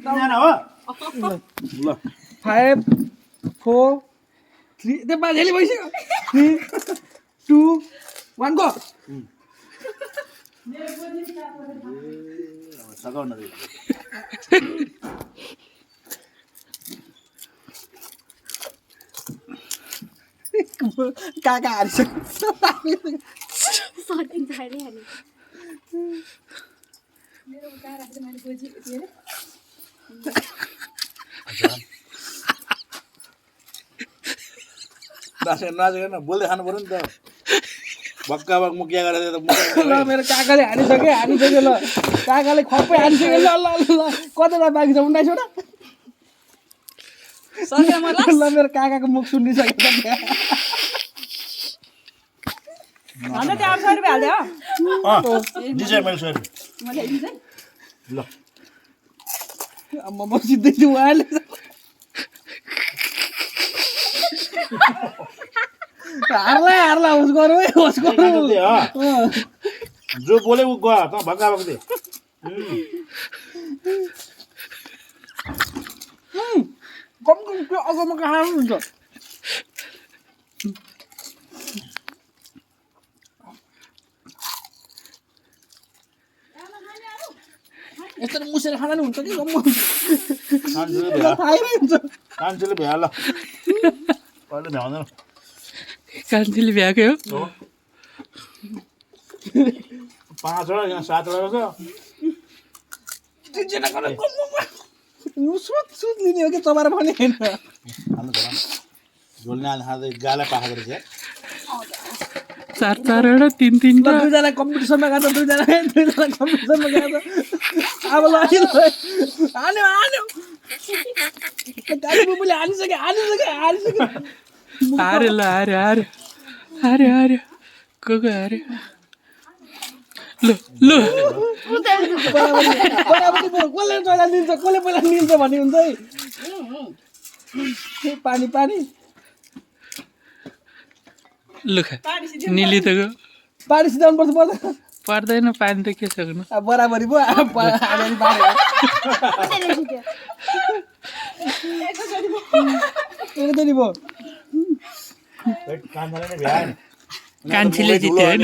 तिनजना हो ल 5 4 3 त्यो बाजेले भइसक्यो 3 2 1 गो सघाउन काका हारिसक्यो सर्टिङ झाइले हाल्यो मेरो उता राखेर मैले गोजी दिएँ नाचेको न बोल्दै खानु पर्यो नि त भक्का भक मुखिया गरेर त ल मेरो काकाले हानिसक्यो ल काकाले खप्पै हानिसक्यो ल ल ल कतिवटा बाँकी छ 19 वटा ल मेरो काकाको मुख सुनिसक्यो त भन्दा त्यो 800 रुपैयाँ हाल्दियो दिन्छ मैले सरी मैले दिन्छ ल म सिधै छु उहाँले हार्ला होस् गरौँ है होस् गरौँ जो बोले ऊ गयो त भक्का भक दे कम त्यो अगममा कहाँ हुन्छ यसरी मुसेर खाना नि हुन्छ कि थाहै हुन्छ कान्छेले भ्या ल कहिले भ्याउँदैन कान्छीले भ्याएको हो 5 वटा यहाँ 7 वटा सुत लिने हो कि चबार पनि होइन हाल्नु छोरा झोल्ने हाल्ने खाँदै गाला पाखेको रहेछ 4 वटा 3 टा दुईजना कम्पिटिसनमा गएको दुईजना कम्पिटिसनमा गएको अब ल हान्यो गाडी बुबुले हानिसक्यो हारे ल हारे को हारे ल बराबरी कसले पहिला लिन्छ भन्ने हुन्छ है पानी ल खा निली त गयो पानी सिधाउनु पर्छ पर्दैन पानी त के सक्नु बराबरी भयो एकचोटि भयो कान्छेले नै भ्याएन कान्छीले जित्यो होइन